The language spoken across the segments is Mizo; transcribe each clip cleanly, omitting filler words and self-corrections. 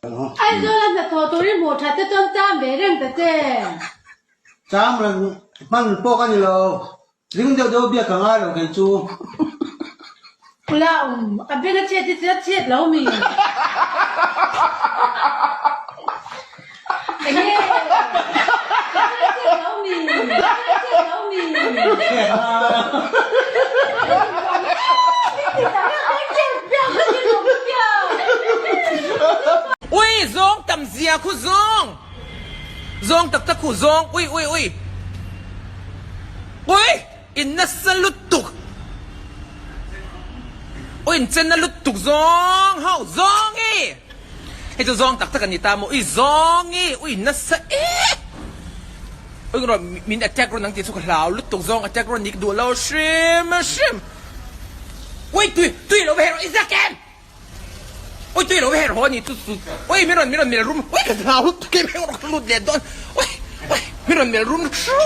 Aizawl a hnathawh turin hmuh that te chuan cham ve reng ta che. Cham reng hman pawh ka ni lo. Ring deuh deuh biak ka ngai lo kei chu. Ula um, a beng a chhiat hi chu a chhiat lo mi. Enge? A beng a chhiat lo mi? A beng a chhiat lo mi? Ui zawng tam zia khu zawng zawng tak tak khu zawng ui ui ui ui in nasa lutuk ui in chen na lutuk zawng ho zawng i hei chu zawng tak tak a ni ta maw ui zawng i ui nasa e ui rawn min attack rawn ang tih chu ka hlau lutuk zawng attack rawn ni ka duh lo hrim hrim ui tui tui lo va her i zak em ui tui lo va her haw a ni chu chu ui min rawn min rawn mel rum ui ka hlau lutuk em heng ka lut leh dawn ui ui min rawn mel rum hru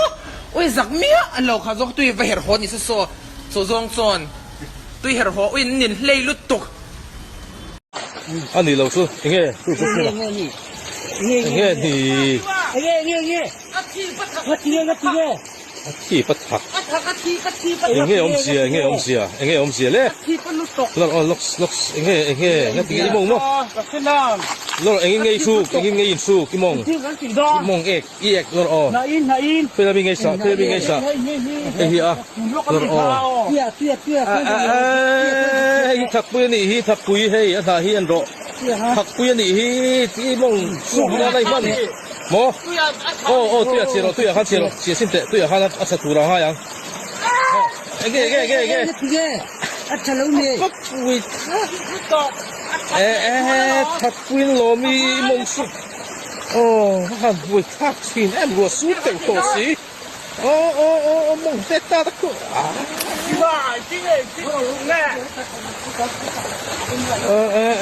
ui zak miah a lo kha zawk tui va her haw a ni saw saw saw zawng chuan tui her haw ui nin hlei lutuk. A nih loh chu enge chu chu hria enge ni a thi pa thak enge awmzia enge awmzia enge awmzia le lawr aw lawks lawks enge enge nga tinge i mawng maw lawr engin nge i hruk engin nge i inhruk i mawng i mawng ek i ek lawr aw khawi mi nge sa khawi mi nge sa hei hi a lawr aw hei hi thakpui a nih hi thakpui hei a hnah hi an rawh thakpui a nih hi i mawng hruk nana i hman Maw? Aw aw tuiah chhiah rawh tuiah khan chhiah rawh chhiah sin teh tuiah khan a tha tur ang ngai ang. Enge enge enge enge. A tha lo mi. Ka pui e e thatpuin lawm i mawng sup. Aw ka han pui thlak thin em ruah sur teuh tawh si. Aw aw aw aw mawng te ta ta khu. E e e.